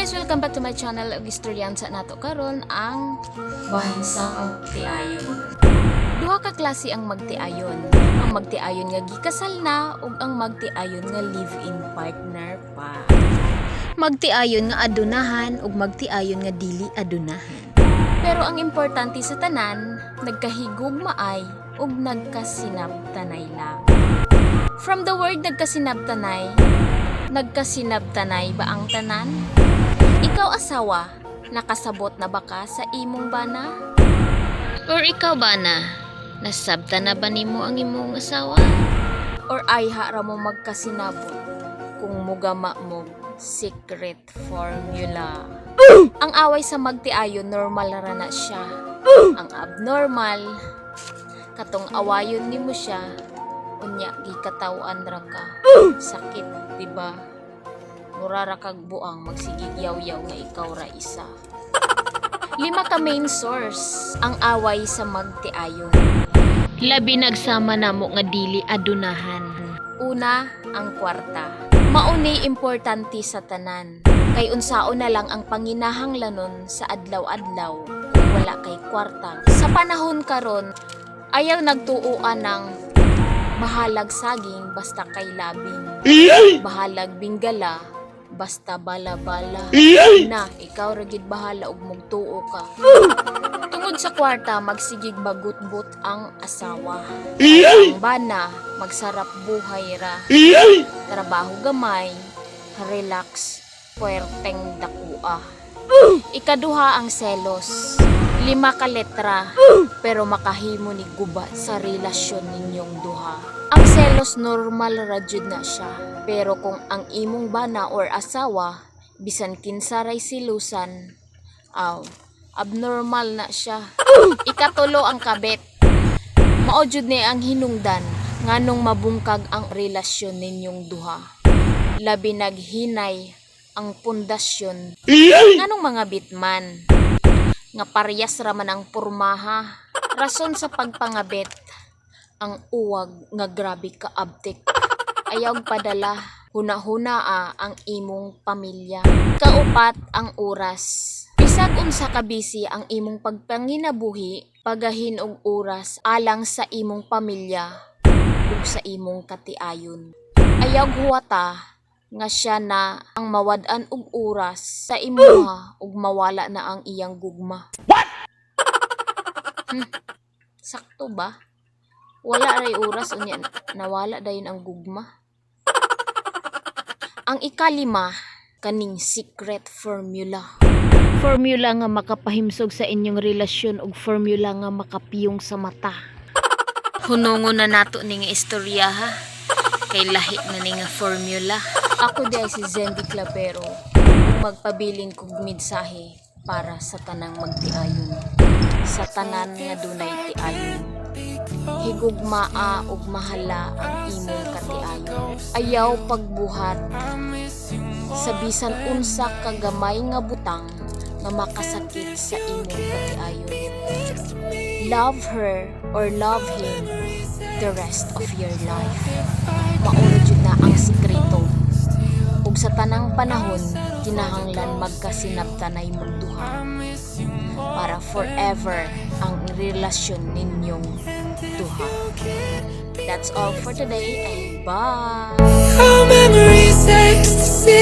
Guys! Welcome back to my channel. Ug istoryan sa nato karon ang bansang magtiayon. Duha ka klase ang magtiayon. Ang magtiayon nga gikasal na ug ang magtiayon nga live-in partner pa. Magtiayon nga adunahan ug magtiayon nga dili adunahan. Pero ang importante sa tanan, nagkahigugmaay ug nagkasinabtanay lang. From the word "nagkasinabtanay", nagkasinabtanay ba ang tanan? Ikaw asawa, nakasabot na ba ka sa imong bana? Or ikaw bana, nasabta na ba nimo ang imong asawa? Or ayha ra mo magkasinabot kung mugama mo secret formula? Ang away sa magtiayon, normal ra na siya. Ang abnormal, katong awayon nimo siya, unya gikataw-an ra ka. Sakit, di ba? Mura ra kag buang magsigig yaw-yaw nga ikaw ra isa. Lima ka main source ang away sa magtiayon. Labi nagsama namo nga dili adunahan. Una, ang kwarta. Mauni importante sa tanan. Kay unsaon na lang ang panginahanglanon sa adlaw-adlaw kung wala kay kwarta? Sa panahon karon, ayaw nagtuoan ng bahalag saging basta kay labing. Bahalag binggala basta bala-bala. Na, ikaw ra gid bahala og mugtuo ka. Tungod sa kwarta, magsigig bagutbot ang asawa. Ang bana, magsarap buhay ra. Trabaho gamay, relax, puwerteng dakua. Ikaduha, ang selos. Lima ka letra, pero makahimo ni guba sa relasyon ninyong duha. Ang selos, normal ra jud na siya. Pero kung ang imong bana or asawa, bisan kinsa ray silusan, aw, abnormal na siya. Ikatulo, ang kabet. Mao jud ni ang hinungdan nganong mabungkag ang relasyon ninyong duha. Labi naghinay ang pundasyon. Nganong mga bitman? Nga parehas ra man ang pormaha. Rason sa pagpangabet, ang uwag nga grabe ka abtik. Ayaw padala, huna-huna ang imong pamilya. Kaupat, ang oras. Bisag unsa ka busy ang imong pagpanginabuhi, pagahin og oras alang sa imong pamilya ug sa imong katiayon. Ayaw huwata nga siya na ang mawad-an og oras sa imuha ug mawala na ang iyang gugma. What? Sakto ba? Wala ray oras, unya nawala dayon ang gugma. Ang ikalima, kaning secret formula. Formula nga makapahimsog sa inyong relasyon ug formula nga makapiyong sa mata. Hunongon na nato ni nga istorya ha. Kay lahi na ni nga formula. Ako di ay si Zendy Clapero. Magpabilin kog mensahe para sa tanang magtiayon. Sa tanan nga dunay tiayon. Higugmaa ug mahala ang imong katiayon. Ayaw pagbuhat sa bisan unsa ka gamay nga butang nga makasakit sa imong katiayon. Love her or love him the rest of your life. Mao jud na ang sikreto. Ug sa tanang panahon, kinahanglan magkasinabtanay mong duha para forever ang relasyon ninyong duha. That's all for today and bye! Our memories ecstasy.